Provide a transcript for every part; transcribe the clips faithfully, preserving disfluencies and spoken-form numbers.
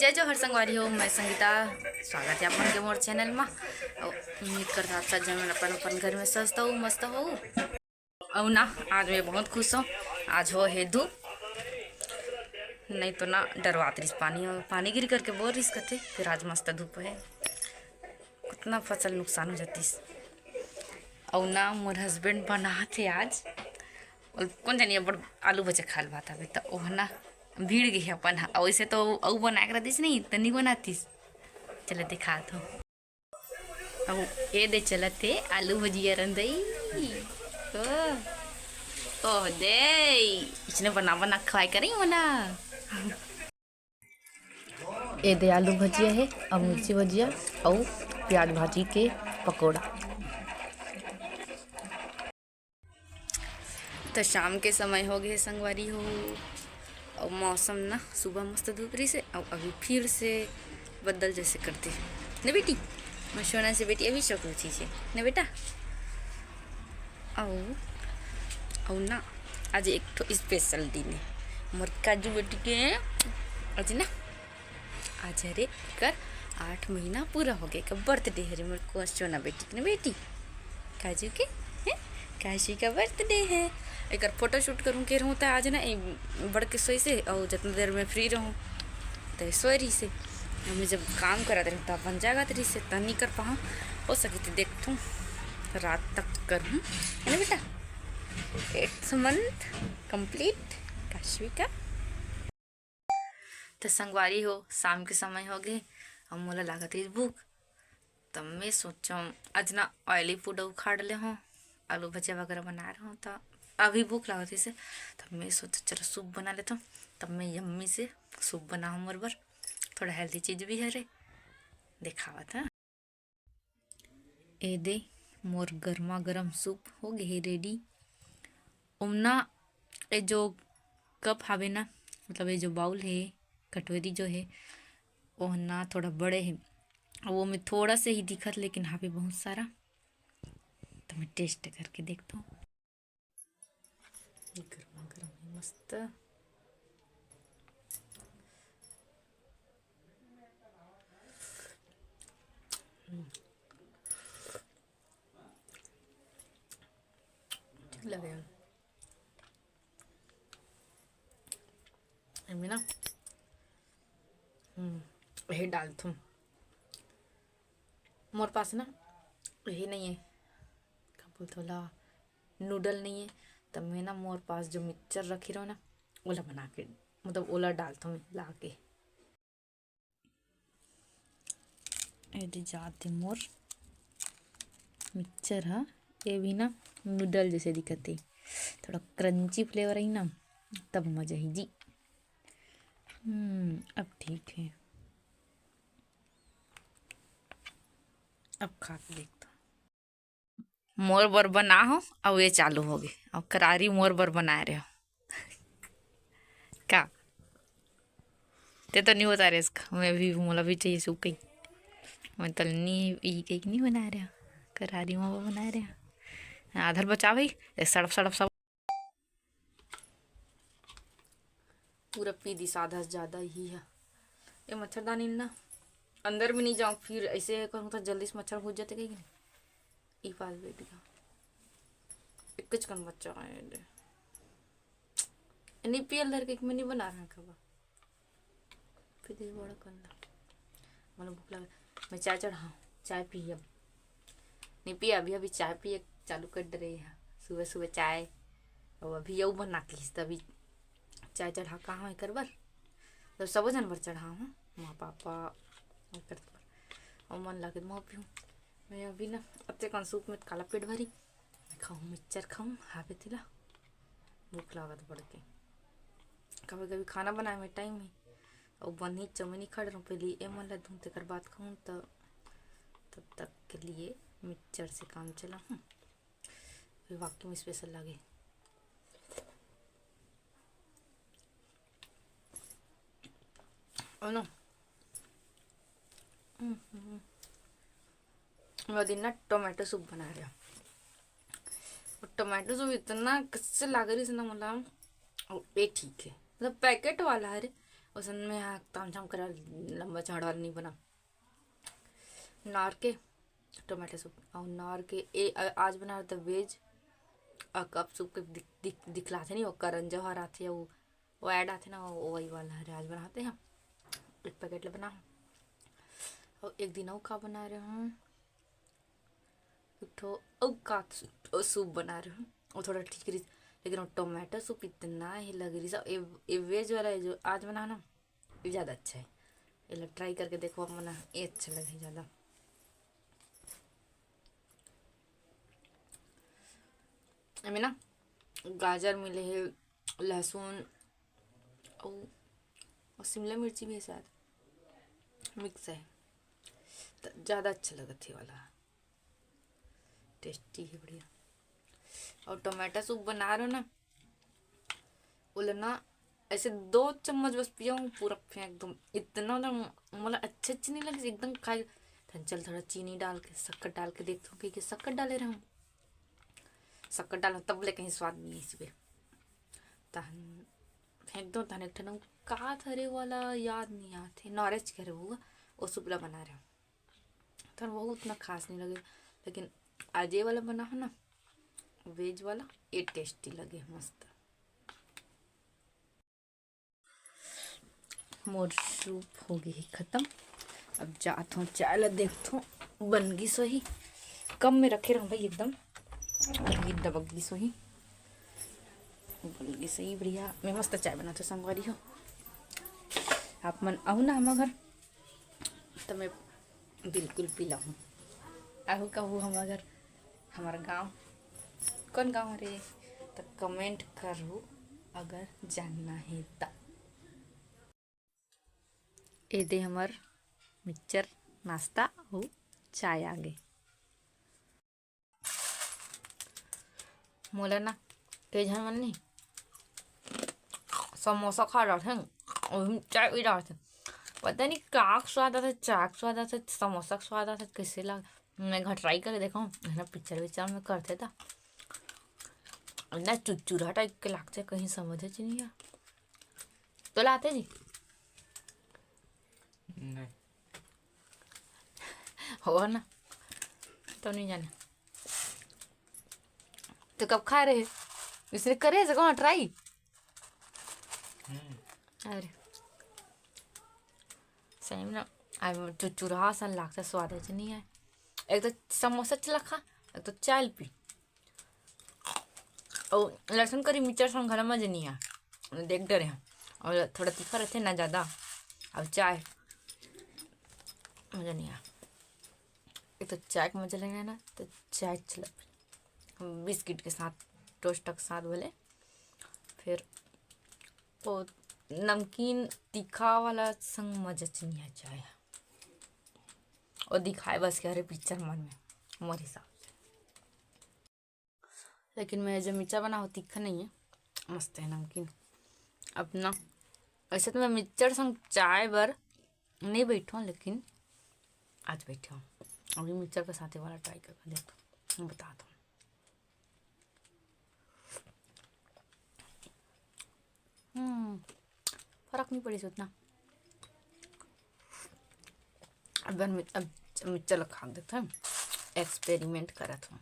जय जोहार संगवारी हो, मैं संगीता। स्वागत है आप मन के मोर चैनल मा। अउ उम्मीद करता आप सब जन मन अपन अपन घर में स्वस्थ हो, मस्त हो। अउ ना, आज मैं बहुत खुश हूँ। आज हो हे धूप, नहीं तो ना डरवात रिस पानी, पानी गिर करके बोल रिस कथे, फिर आज मस्त धूप है। कितना फसल नुकसान हो जातीस। अउ ना मोर हस्बैंड बनात हे आज, अउ कौन जानी अब्बड़ आलू भजा खाल बात हवे, त ओह ना भीड़ गे हे अपन ह। अउ वैसे तो अउ बना के रहिस नहीं, त नहीं बनातीस। चले दिखात हो। अउ ए दे चलत हे आलू भजिया रंधई। ओ, ओह दे, इसने बना बना खवाए करी मना। ए दे आलू भजिया हे, अउ मिर्ची भजिया, अउ प्याज भाजी के पकोड़ा। त शाम के समय हो गए संगवारी हो, अउ मौसम ना सुबह मस्त धूप रहिस हे, अउ अभी फिर से बदल जैसे करते ने बेटी। मैं सोना से बेटी अभी शौक चीज है ने बेटा। अउ अउ ना, आज एक ठो स्पेशल दिन है मोर काजू बेटी के। आज ना, आज हरे एकर आठ महीना पूरा हो गए, एकर बर्थडे हरे मोर को सोना बेटी के ना बेटी, काजू के, हैं? काजू का बर्थडे है। एकर फोटो शूट करूँ के रहूँ त आज ना, ए, बड़ के सोई से, और जितना देर में फ्री रहूँ त सोए रही से। हमें जब काम करत रहूँ त अपन जागत रही से, त नहीं कर पाऊँ। हो सके तो देखूँ, रात तक करूँ, है ना बेटा? एट्थ मंथ कंप्लीट काशवी का। त संगवारी हो, शाम के समय हो गए, अब मोला लागत रही भूख, तब मैं सोचो आज ना ऑयली फूड उखाड़ ले हूँ, आलू भजिया वगैरह बना रहे हूँ, त अभी भूख लागत रही से, तब मैं सोचो चलो सूप बना लेता हूँ। तब मैं यम्मी से सूप बना हूँ मोर बर, थोड़ा हेल्दी चीज भी हरे, दिखावत है। ए दे मोर गर्मा गर्म सूप हो गए हे रेडी। ओमना ए जो कप हावे ना, मतलब ये जो बाउल है, कटोरी जो है, वो ना थोड़ा बड़े है, वो में थोड़ा से ही दिखत, लेकिन हावे बहुत सारा। तो मैं टेस्ट करके देखता हूँ। गर्मा गर्म है मस्त। हम्म। ठीक लगे। एमे ना, हम्म, यही डालथूँ। मोर पास ना यही नहीं है, का बोलथे ओला, नूडल नहीं है, त मैं ना मोर पास जो मिक्सचर रखी रहो ना, ओला बना के, मतलब ओला डालथूँ मैं ला के। ए दे जात हे मोर मिक्सचर हा। ये भी ना नूडल जैसे दिखत हे, थोड़ा क्रंची फ्लेवर ही ना, तब मजा ही जी। हम्म, अब ठीक है, अब खा के देखता। मोर बर बना हो, अउ ये चालू हो गए, अउ करारी मोर बर बनाए रहे हो। का? ते तो नहीं बता रहे इसका, मैं भी, मोला भी चाहिए सूप कहीं। मैं तो नहीं, ई कहीं नहीं बना रहे हो, करारी मोर बर बना रहे हो। आधर बचा भाई, ये सड़प सड़प सब। पूरा पी दिस, आधा से ज्यादा ही है। ये मच्छरदानी ना अंदर भी नहीं जाऊँ, फिर ऐसे करूँ तो जल्दी से मच्छर घुस जाते कहीं। ई पाल बेटी का एक कन बच्चा है ले। नहीं पियल धर के मैं नहीं बना रहा खावा। फिर ये बड़ा कंदा। मतलब भूख लगा, मैं चाय चढ़ाऊँ, चाय पी अब। नहीं पिया अभी, अभी चाय पिए चालू कर दे रही है। सुबह सुबह चाय, और अभी यऊ बना के तभी चाय चढ़ा कहाँ है कर बर, तब सबो जन बर चढ़ा हूँ, माँ पापा ओकर बर, और मन लागे तो मैं पीऊँ। मैं अभी ना अत्ते कन सूप में काला पेट भरी, मैं खाऊँ मिक्सचर खाऊँ, हावे तिला भूख लागत बढ़ के। कभी कभी खाना बनाए में टाइम है, और बनी चौमिन ही खा रहा हूँ, पहले ये मन ला धूम तेकर बाद खाऊँ, तो तब तक के लिए मिक्सचर से काम चला हूँ। ये वाकई में स्पेशल लगे। और ना, हम्म, हम्म। मैं दिन ना टोमेटो सूप बना रहा। और टोमेटो सूप इतना कच्चे लाग रही थी ना, मतलब, और ये ठीक है, मतलब पैकेट वाला है रे, ओसन में हा तामझाम करे वाला लंबा चौड़ा वाला नहीं बना। नार के टोमेटो सूप और नार के ए, अ- आज बना रहे थे वेज। और कप सूप के दिख, दिख, दिखलाते नहीं, वो करंजा हर आते, वो, वो ऐड आते ना, वो वही वाला हर आज बनाते हैं। एक पैकेट ले बना हूँ। और एक दिन और का बना रहे हूँ, एक ठो और का सू- सूप बना रहे हूँ, वो थोड़ा ठीक रही, लेकिन वो टोमेटो सूप इतना ही लग रही सब। ये, ये वेज वाला है जो आज बनाना, ये ज़्यादा अच्छा है। ये लो, ट्राई करके देखो आप, मना ये अच्छा लगे ज़्यादा। एमे ना गाजर मिले है, लहसुन और, और शिमला मिर्ची भी है शायद, मिक्स है, तो ज़्यादा अच्छा लगत है वाला, टेस्टी है, बढ़िया। और टमाटर सूप बना रहे हो ना, ओला ना ऐसे दो चम्मच बस पियो, पूरा फेंक दो। इतना ना मोला अच्छा अच्छा नहीं लगे एकदम खाए। तहन चल थोड़ा चीनी डाल के, शक्कर डाल के देखथों कि, कि शक्कर डाले रहूँ, शक्कर डालो तब ले कहीं स्वाद नहीं है इसमें। तहन फेंक दो, तहन एक ठन का धरे वाला याद नहीं आते, नॉरेज के हरे वो, वो सूप ला बना रहे हो। तहन वो उतना खास नहीं लगे, लेकिन आज ये वाला बना हो ना, वेज वाला, ये टेस्टी लगे, मस्त। मोर सूप हो गई है खत्म। अब जात हूँ, चाय ला देखत हूँ, बन गई सोही। कम में रखे रहूँ भाई, एकदम ये दबक गई सोही, बन गई सही बढ़िया। मैं मस्त चाय बनात हूँ संगवारी हो, आप मन आऊ ना हमर घर, तो मैं बिल्कुल पिलाहूँ। आहू कहू हमर घर, हमर गाँव कौन गाँव रे, तो कमेंट करू अगर जानना है तो। ए दे हमर मिक्सचर नाश्ता अउ चाय आ गे। मोला ना कई झन मन नहीं समोसा खा डारथे, ओही में चाय पी डारथे। पता नहीं का स्वाद आथे, चाय के स्वाद आथे, समोसा के स्वाद आथे, कैसे लाग, मैं एक घाव ट्राई करके देखा हूँ। है ना, पिक्चर विक्चर में करथे त ना चुरचुरा टाइप के लागथे, कहीं समझे च नहीं आ। तो लाते जी नहीं। हो ना, तो नहीं जाने। तो कब खाए रहे? इसने करे से कौन ट्राई? अरे सही में ना, आज चुरचुरा सन लागथे, स्वाद च नहीं आए। एक तो समोसा चला खा, एक तो चाय पी, और लहसुन करी मिर्चा संग घला मजा नहीं आ, देख डरे हैं। और थोड़ा तीखा रहते ना ज़्यादा, अब चाय मजा नहीं आ। एक तो चाय का मजा लेना है ना, तो चाय चला पी, बिस्किट के साथ, टोस्ट के साथ बोले। फिर वो नमकीन तीखा वाला संग मजा च नहीं आ चाय। और दिखाए बस के हरे पिक्चर मन में, मोर हिसाब से। लेकिन मैं जो मिर्चा बना हो तीखा नहीं है, मस्त है नमकीन। अपना ऐसे तो मैं मिक्सचर संग चाय बर नहीं बैठूँ, लेकिन आज बैठे हूँ। अभी मिक्सचर के साथ वाला ट्राई करके देखो, बता दो। हम्म, फर्क नहीं पड़ी उतना। अब मैं अब मिक्सचर खा देते हैं, एक्सपेरिमेंट करत हूँ।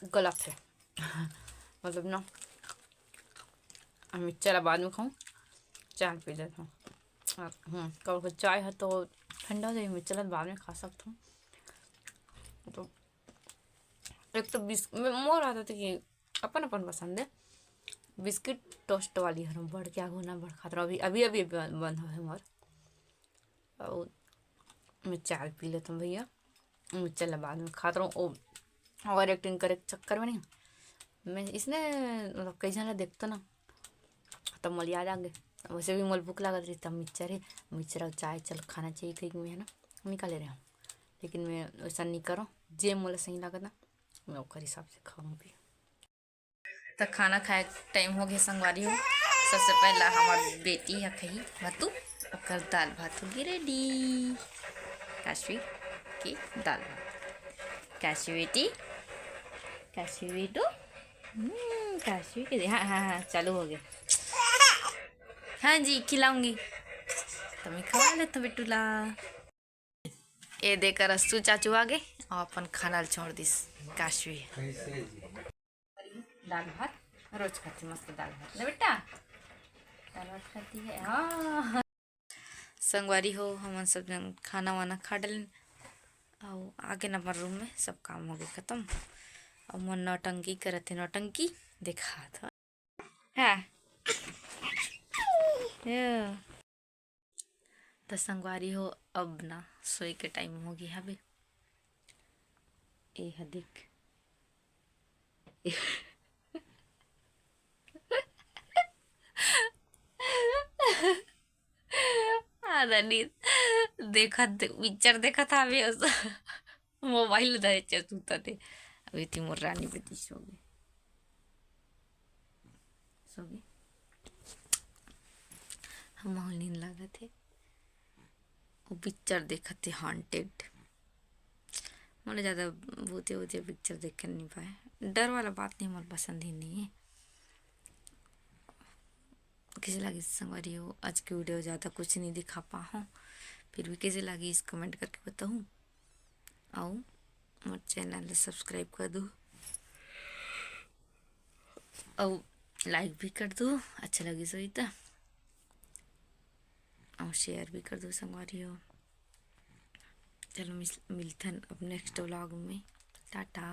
गलत है। मतलब ना, हम मिक्सचर बाद में खाऊँ, चाय पी लेता हूँ। हम्म, कब चाय है तो ठंडा हो जाए, मिक्सचर बाद में खा सकता हूँ। तो एक तो बिस्क-, मैं, मोर आदत है कि अपन अपन पसंद है, बिस्किट टोस्ट वाली हर बढ़ के आगू ना बढ़ खात रहूँ। अभी अभी अभी बंद हो है मोर। और मैं चाय पी लेता हूँ भैया, मिक्सचर ला बाद में खात रहूँ। ओ, ओवर एक्टिंग करे के चक्कर में नहीं, मैं इसने मतलब कई झन ला देखतो ना, तब मोला याद आ गए। वैसे भी मोला भूख लागत रही, तब मिक्सचर है, मिक्सचर और चाय चल खाना चाहिए कहीं मैं, है ना, निकाले रहे हूँ। लेकिन मैं वैसा नहीं करूँ, जे मोला सही लागत ना, मैं ओकर हिसाब से खाऊँ भी। तो खाना खाए के टाइम हो गया संगवारी हो। सबसे पहला हमार बेटी है कही भातू, ओकर दाल भात हो गई रेडी। काशवी के दाल भात। काशवी बेटी, काशवी बेटू, हम्म, काशवी के दे, हाँ, हाँ, हाँ, चालू हो गया। हाँ जी, खिलाऊंगी। तुम्हें खवा ले तो बेटू ला। ये देकर रस्तु चाचू आ गए और अपन खाना ल छोड़ दिस काशवी। कैसे जी? दाल भात रोज खाती, मस्त दाल भात ना बेटा, दाल भात खाती है। हाँ। संगवारी हो, हमन सब जन खाना वाना खा डलेन, अउ आगे न अपन रूम में सब काम हो गए खत्म। अउ मन नौटंकी करत हे, नौटंकी देखात हो। हाँ। यो। त संगवारी हो, अब ना सोए के टाइम हो गया हवे। ए ह देख। आधा नींद देखत, पिक्चर देखत हवे अस। मोबाइल धरे चे सुतत हे। अभी ती मोर रानी बेटी सो गई, सो गई। हम नींद लागत हे। वो पिक्चर देखत हे हॉन्टेड। मोला ज़्यादा भूतिया भूतिया पिक्चर देखे नहीं पाए। डर वाला बात नहीं, मोला पसंद ही नहीं है। कैसे लगी संगवारी हो आज की वीडियो? ज़्यादा कुछ नहीं दिखा पा हूँ, फिर भी कैसे लगी इस कमेंट करके बताऊँ। अउ मोर चैनल ला सब्सक्राइब कर दो, अउ लाइक भी कर दो, अच्छा लगी सोई त, अउ शेयर भी कर दो संगवारी हो। चलो मिस-, मिलथन अब नेक्स्ट व्लॉग में। टाटा।